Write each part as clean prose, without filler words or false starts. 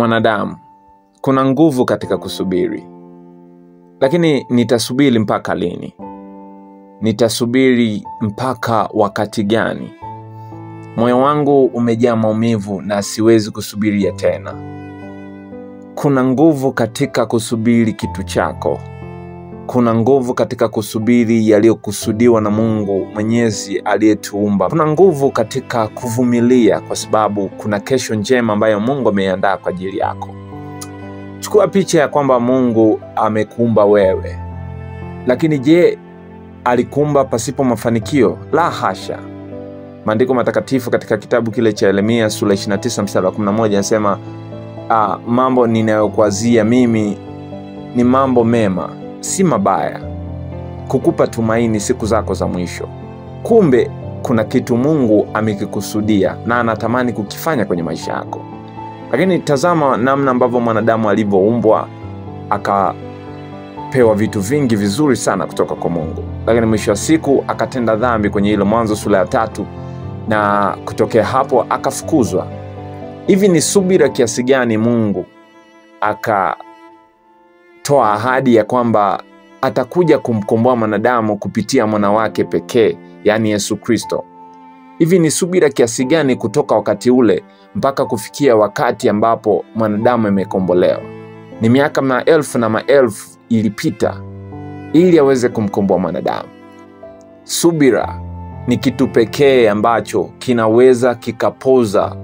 Mwanadamu, kuna nguvu katika kusubiri. Lakini nitasubiri mpaka lini? Nitasubiri mpaka wakati gani? Moyo wangu umejaa maumivu na siwezi kusubiria tena. Kuna nguvu katika kusubiri kitu chako. Kuna nguvu katika kusubiri yaliyokusudiwa na Mungu Mwenyezi aliyetuumba. Kuna nguvu katika kuvumilia kwa sababu kuna kesho njema ambayo Mungu ameiandaa kwa ajili yako. Chukua picha ya kwamba Mungu amekuumba wewe. Lakini je, alikuumba pasipo mafanikio? La hasha. Maandiko matakatifu katika kitabu kile cha Yeremia sura 29 mstari wa 11 yanasema, mambo ninayokuazia mimi ni mambo mema, si mabaya, kukupa tumaini siku zako za mwisho. Kumbe kuna kitu Mungu amekikusudia na anatamani kukifanya kwenye maisha yako. Lakini tazama namna ambavyo mwanadamu alivyoumbwa, akapewa vitu vingi vizuri sana kutoka kwa Mungu. Lakini mwisho wa siku akatenda dhambi kwenye ile Mwanzo sura ya 3, na kutokea hapo akafukuzwa. Hivi ni subira kiasi gani Mungu akatoa ahadi ya kwamba atakuja kumkomboa mwanadamu kupitia mwana wake pekee, yani Yesu Kristo? Hivi ni subira kiasi gani kutoka wakati ule mpaka kufikia wakati ambapo mwanadamu amekombolewa? Ni miaka maelfu na maelfu ilipita ili aweze kumkomboa mwanadamu. Subira ni kitu pekee ambacho kinaweza kikapoza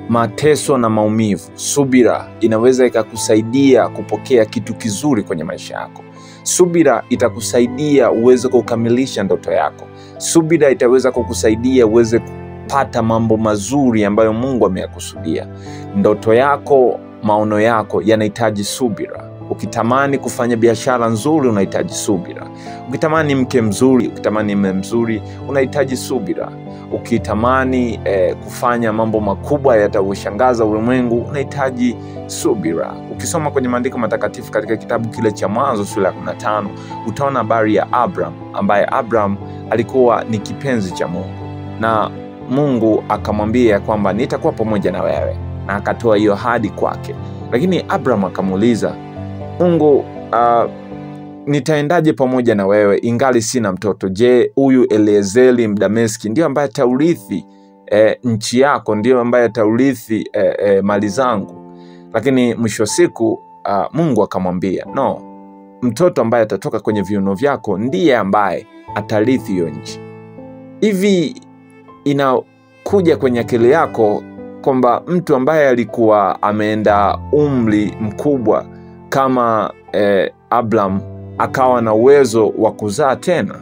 mateso na maumivu. Subira inaweza ikakusaidia kupokea kitu kizuri kwenye maisha yako. Subira itakusaidia uweze kukamilisha ndoto yako. Subira itaweza kukusaidia uweze kupata mambo mazuri ambayo Mungu ameyakusudia. Ndoto yako, maono yako yanahitaji subira. Ukitamani kufanya biashara nzuri unahitaji subira. Ukitamani mke mzuri, ukitamani mume mzuri unahitaji subira. Ukitamani kufanya mambo makubwa yatayoshangaza ulimwengu unahitaji subira. Ukisoma kwenye maandiko matakatifu katika kitabu kile cha Mwanzo sura ya 15 utaona habari ya Abraham, ambaye Abraham alikuwa ni kipenzi cha Mungu. Na Mungu akamwambia kwamba nitakuwa pamoja na wewe, na akatoa hiyo ahadi kwake. Lakini Abraham akamuuliza Mungu, nitaendaje pamoja na wewe ingali sina mtoto? Je, huyu Eliezeri Mdameski ndio ambaye ataurithi nchi yako, ndio ambaye ataurithi mali zangu? Lakini mwisho wa siku Mungu akamwambia, no, mtoto ambaye atatoka kwenye viuno vyako ndiye ambaye atarithi hiyo nchi. Hivi inakuja kwenye akili yako kwamba mtu ambaye alikuwa ameenda umri mkubwa kama Abraham akawa na uwezo wa kuzaa tena?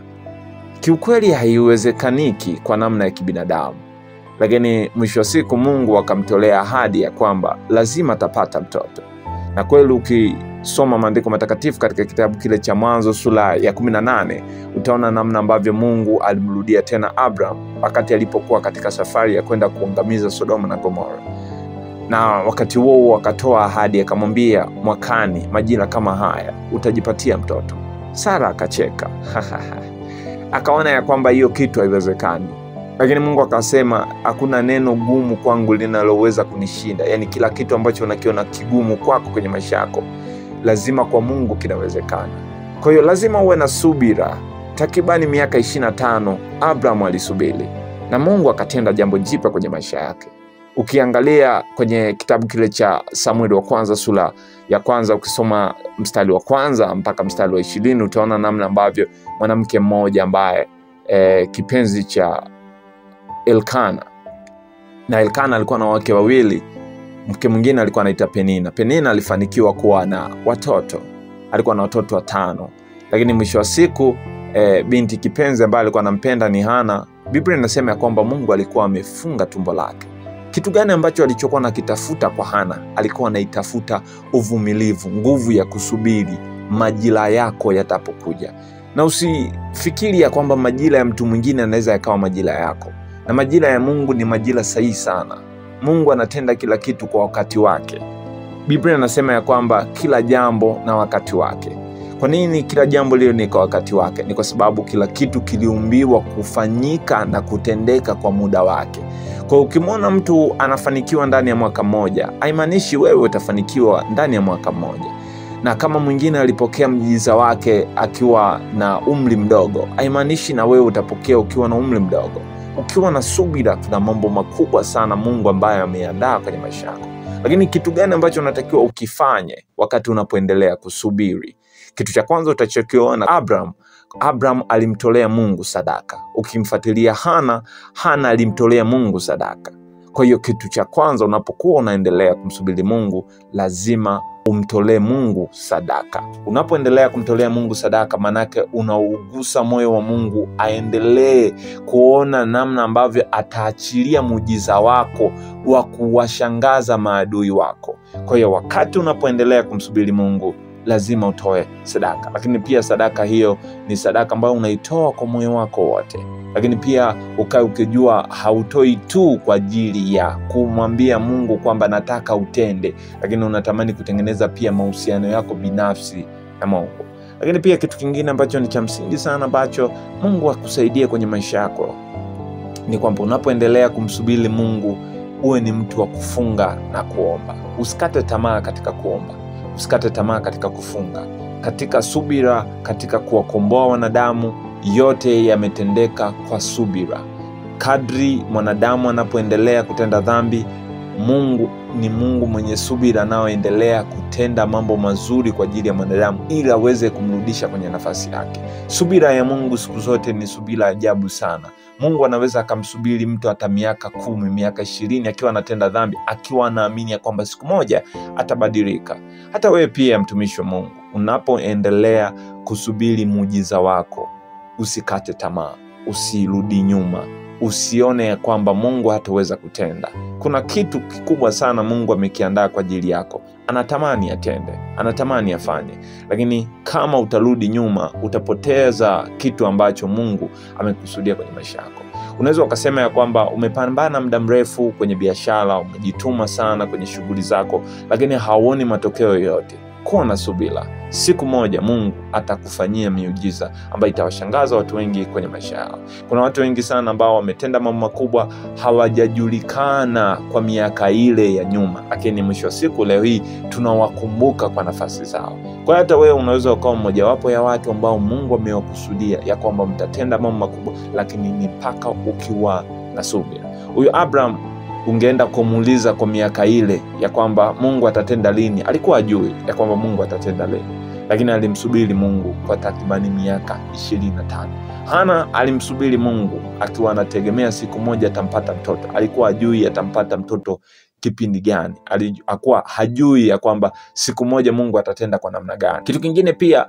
Kiukweli haiwezekaniki kwa namna ya kibinadamu. Lakini mwisho wa siku Mungu akamtolea ahadi ya kwamba lazima atapata mtoto. Na kweli ukisoma maandiko matakatifu katika kitabu kile cha Mwanzo sura ya 18 utaona namna ambavyo Mungu alimrudia tena Abraham wakati alipokuwa katika safari ya kwenda kuangamiza Sodoma na Gomora. Na wakati huo akatoa ahadi akamwambia, mwakani majira kama haya utajipatia mtoto. Sara akacheka. Akaona ya kwamba hiyo kitu haiwezekani. Lakini Mungu akasema, hakuna neno gumu kwangu linaloweza kunishinda. Yani kila kitu ambacho unakiona kigumu kwako kwenye maisha yako, lazima kwa Mungu kinawezekana. Kwa hiyo lazima uwe na subira. Takribani miaka 25 Abraham alisubiri, na Mungu akatenda jambo jipya kwenye maisha yake. Ukiangalia kwenye kitabu kile cha Samueli wa kwanza sura ya kwanza, ukisoma mstari wa kwanza mpaka mstari wa 20 utaona namna ambavyo mwanamke mmoja ambaye kipenzi cha Elkana, na Elkana alikuwa na wake wawili, mke mwingine alikuwa anaitwa Penina. Penina alifanikiwa kuwa na watoto, alikuwa na watoto 5. Lakini mwisho wa siku binti kipenzi ambaye alikuwa anampenda ni Hana. Biblia inasema ya kwamba Mungu alikuwa amefunga tumbo lake. Kitu gani ambacho alichokuwa anakitafuta kwa Hana? Alikuwa anaitafuta uvumilivu, nguvu ya kusubiri majira yako yatapokuja. Na usifikiri ya kwamba majira ya mtu mwingine yanaweza yakawa majira yako. Na majira ya Mungu ni majira sahihi sana. Mungu anatenda kila kitu kwa wakati wake. Biblia inasema ya kwamba kila jambo na wakati wake. Kwa nini kila jambo lile ni kwa wakati wake? Ni kwa sababu kila kitu kiliumbiwa kufanyika na kutendeka kwa muda wake. Kwa ukimwona mtu anafanikiwa ndani ya mwaka mmoja, haimaanishi wewe utafanikiwa ndani ya mwaka mmoja. Na kama mwingine alipokea mjiza wake akiwa na umri mdogo, haimaanishi na wewe utapokea ukiwa na umri mdogo. Ukiwa na subira, kuna mambo makubwa sana Mungu ambaye ameandaa kwenye maisha yako. Lakini kitu gani ambacho unatakiwa ukifanye wakati unapoendelea kusubiri? Kitu cha kwanza utachokiona, Abraham alimtolea Mungu sadaka. Ukimfuatilia Hana, Hana alimtolea Mungu sadaka. Kwa hiyo kitu cha kwanza unapokuwa unaendelea kumsubiri Mungu, lazima umtolee Mungu sadaka. Unapoendelea kumtolea Mungu sadaka, manake unaugusa moyo wa Mungu aendelee kuona namna ambavyo ataachilia muujiza wako wa kuwashangaza maadui wako. Kwa hiyo wakati unapoendelea kumsubiri Mungu, lazima utoe sadaka. Lakini pia sadaka hiyo ni sadaka ambayo unaitoa kwa moyo wako wote. Lakini pia ukae ukijua hautoi tu kwa ajili ya kumwambia Mungu kwamba nataka utende, lakini unatamani kutengeneza pia mahusiano yako binafsi na Mungu. Lakini pia kitu kingine ambacho ni cha msingi sana ambacho Mungu akusaidie kwenye maisha yako ni kwamba unapoendelea kumsubiri Mungu, uwe ni mtu wa kufunga na kuomba. Usikate tamaa katika kuomba. Usikate tamaa katika kufunga. Katika subira, katika kuwakomboa wanadamu, yote yametendeka kwa subira. Kadri mwanadamu anapoendelea kutenda dhambi, Mungu ni Mungu mwenye subira anaoendelea kutenda mambo mazuri kwa ajili ya mwanadamu ili aweze kumrudisha kwenye nafasi yake. Subira ya Mungu siku zote ni subira ajabu sana. Mungu anaweza akamsubiri mtu hata miaka 10, miaka 20 akiwa anatenda dhambi, akiwa anaamini ya kwamba siku moja atabadilika. Hata wewe pia mtumishi wa Mungu, unapoendelea kusubiri muujiza wako, usikate tamaa, usirudi nyuma, usione ya kwamba Mungu hataweza kutenda. Kuna kitu kikubwa sana Mungu amekiandaa kwa ajili yako. Anatamani atende, anatamani afanye. Lakini kama utarudi nyuma, utapoteza kitu ambacho Mungu amekusudia kwenye maisha yako. Unaweza ukasema ya kwamba umepambana muda mrefu kwenye biashara, umejituma sana kwenye shughuli zako, lakini hauoni matokeo yoyote. Kuwa na subira. Siku moja Mungu atakufanyia miujiza ambayo itawashangaza watu wengi kwenye maisha yao. Kuna watu wengi sana ambao wametenda mambo makubwa, hawajajulikana kwa miaka ile ya nyuma, lakini mwisho wa siku leo hii tunawakumbuka kwa nafasi zao. Kwa hata wewe unaweza ukawa mmojawapo ya watu ambao Mungu amewakusudia ya kwamba mtatenda mambo makubwa, lakini ni mpaka ukiwa na subira. Huyu Abraham ungeenda kumuuliza kwa miaka ile ya kwamba Mungu atatenda lini, alikuwa ajui ya kwamba Mungu atatenda lini, lakini alimsubiri Mungu kwa takribani miaka 25. Hana alimsubiri Mungu akiwa anategemea siku moja atampata mtoto. Alikuwa ajui atampata mtoto kipindi gani. Alikuwa hajui ya kwamba siku moja Mungu atatenda kwa namna gani. Kitu kingine pia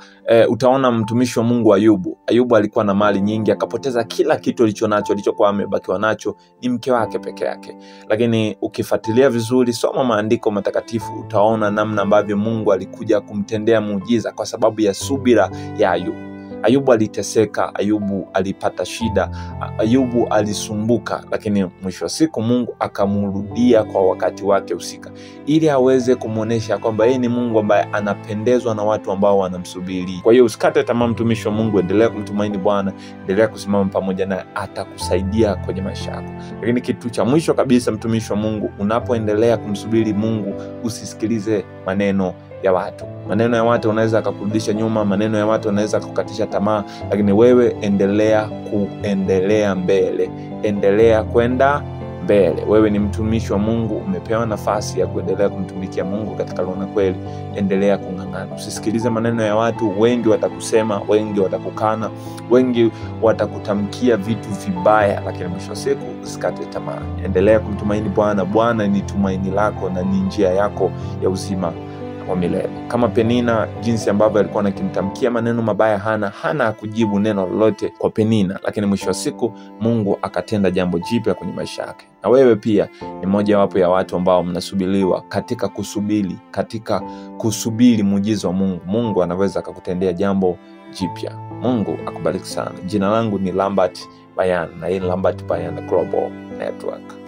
utaona mtumishi wa Mungu Ayubu. Ayubu alikuwa na mali nyingi, akapoteza kila kitu alichonacho, alichokuwa amebakiwa nacho ni mke wake peke yake. Lakini ukifuatilia vizuri, soma maandiko matakatifu, utaona namna ambavyo Mungu alikuja kumtendea muujiza kwa sababu ya subira ya Ayubu. Ayubu aliteseka, Ayubu alipata shida, Ayubu alisumbuka, lakini mwisho wa siku Mungu akamrudia kwa wakati wake husika ili aweze kumuonesha kwamba yeye ni Mungu ambaye anapendezwa na watu ambao wanamsubiri. Kwa hiyo usikate tamaa mtumishi wa Mungu, endelea kumtumaini Bwana, endelea kusimama pamoja naye, atakusaidia kwenye maisha yako. Lakini kitu cha mwisho kabisa mtumishi wa Mungu, unapoendelea kumsubiri Mungu, usisikilize maneno ya watu. Maneno ya watu unaweza kukurudisha nyuma, maneno ya watu unaweza kukatisha tamaa, lakini wewe endelea kuendelea mbele, endelea kwenda mbele. Wewe ni mtumishi wa Mungu, umepewa nafasi ya kuendelea kumtumikia Mungu katika roho na kweli. Endelea kung'ang'ana, usisikilize maneno ya watu. Wengi watakusema, wengi watakukana, wengi watakutamkia vitu vibaya, lakini mwisho wa siku usikate tamaa. Endelea kumtumaini Bwana. Bwana ni tumaini lako na ni njia yako ya uzima wa milele. Kama Penina, jinsi ambavyo alikuwa anakimtamkia maneno mabaya Hana, Hana hakujibu neno lolote kwa Penina, lakini mwisho wa siku Mungu akatenda jambo jipya kwenye maisha yake. Na wewe pia ni mmoja wapo ya watu ambao mnasubiriwa katika kusubiri, katika kusubiri muujiza wa Mungu. Mungu anaweza akakutendea jambo jipya. Mungu akubariki sana. Jina langu ni Lambert Bayana, na hii Lambert Bayana Global Network.